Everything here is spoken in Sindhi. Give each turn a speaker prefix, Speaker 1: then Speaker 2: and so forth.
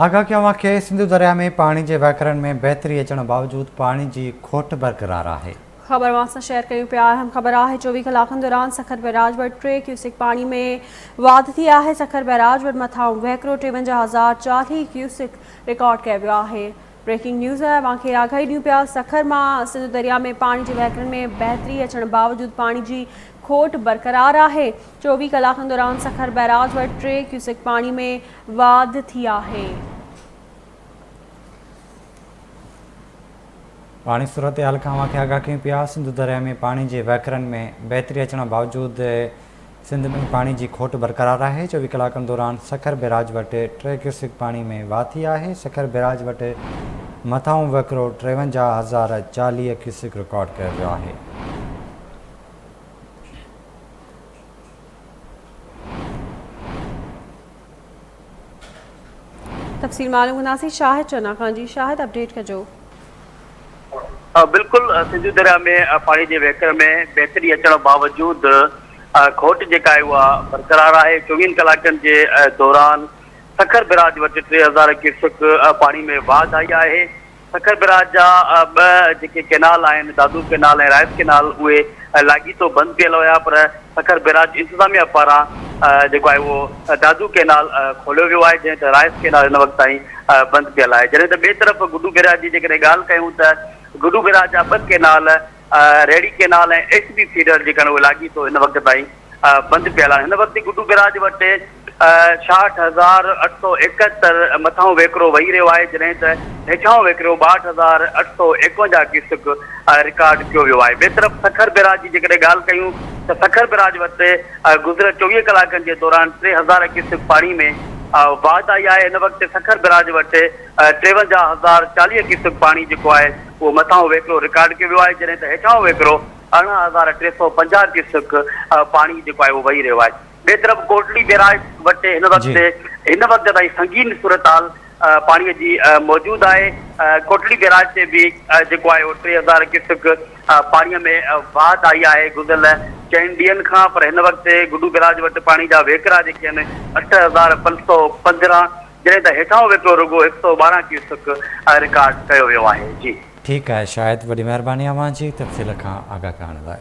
Speaker 1: آگاهه ڪيو اوهان کي سنڌو درياء ۾ پاڻي جي وهڪرن ۾ بهتري اچڻ باوجود پاڻي جي کوٽ برقرار آهي.
Speaker 2: خبر اوهان سان شيئر ڪيون پيا اهم خبر آهي 24 ڪلاڪن دوران سکر بئراج وٽ 3 ڪيوسڪ پاڻي ۾ واڌ ٿي آهي سکر بئراج وٽ مٿانهون وهڪرو 53040 ڪيوسڪ رڪارڊ ڪيو ويو آهي بريڪنگ نيوز اوهان کي آگاهي ڏيون پيا سکر مان سنڌو درياء ۾ پاڻي جي وهڪرن ۾ بهتري اچڻ باوجود پاڻي جي کوٽ برقرار آهي 24 ڪلاڪن دوران سکر بئراج وٽ 3 ڪيوسڪ پاڻي ۾ واڌ ٿي آهي.
Speaker 1: پاڻي صورتحال کان اوهان کي آگاهه ڪيون پيا سنڌو درياء ۾ پاڻي جي وهڪرن ۾ بهتري اچڻ باوجود سنڌ ۾ پاڻي جي کوٽ برقرار آهي، 24 ڪلاڪن دوران سکر بئراج وٽ 3 ڪيوسڪ پاڻي ۾ واڌ ٿي آهي، سکر بئراج وٽ مٿانهون وهڪرو 53040 ڪيوسڪ رڪارڊ ڪيو ويو آهي.
Speaker 2: تفصيل معلوم ڪنداسين شاهد چنا کان جي شاهد اپڊيٽ ڪجو.
Speaker 3: بلڪل سنڌو درياء ۾ پاڻي جي وهڪري ۾ بهتري اچڻ باوجود کوٽ جيڪا آهي اها برقرار آهي چوويهن ڪلاڪن جي دوران سکر بئراج وٽ 3000 ڪيوسڪ پاڻي ۾ واڌ آئي آهي سکر بئراج جا ٻه جيڪي ڪئنال آهن دادو ڪئنال ۽ رائس ڪئنال اهي لاڳيتو بند پيل هيا پر سکر بئراج انتظاميا پاران جيڪو آهي اهو دادو ڪئنال کوليو ويو آهي جڏهن ته رائس ڪئنال هن وقت تائين بند پيل آهي جڏهن ته ٻئي طرف گڊو بئراج جي جيڪڏهن ڳالهه ڪيون ته گڊو بئراج جا ٻه canal Rohri canal ۽ H B feeder جيڪا آهن اهي لاڳيتو هن وقت تائين بند پيل آهن. هن وقت گڊو بئراج وٽ 66871 مٿانهون وهڪرو وهي رهيو آهي جڏهن ته هيٺاهون وهڪرو 62851 ڪيوسڪ رڪارڊ ڪيو ويو آهي. ٻئي طرف سکر بئراج جي جيڪڏهن ڳالهه ڪيون ته سکر بئراج وٽ گذريل 24 ڪلاڪن جي دوران 3000 ڪيوسڪ پاڻي ۾ واڌ آئي آهي. هن وقت سکر بئراج وٽ 53040 ڪيوسڪ پاڻي جيڪو آهي اهو مٿانهون وهڪرو رڪارڊ ڪيو ويو آهي جڏهن ته هيٺاهون وهڪرو 18350 ڪيوسڪ پاڻي جيڪو آهي اهو وهي رهيو آهي. ٻئي طرف ڪوٽڙي بئراج وٽ هن وقت هن وقت تائين سنگين صورتحال پاڻي جي موجود آهي. ڪوٽڙي بئراج تي به جيڪو آهي اهو 3000 ڪيوسڪ پاڻي ۾ واڌ آئي آهي گذريل چئن ڏينهن کان پر هن وقت گڊو بئراج وٽ پاڻي جا وهڪرا جيڪي آهن 8515 جڏهن ته هيٺاهون وهڪرو رڳو 112 ڪيوسڪ رڪارڊ ڪيو ويو آهي. جي.
Speaker 1: ٺيڪ آهي شاهد وڏي مهرباني اوهان جي تفصيل کان آگاهه ڪرڻ لاء.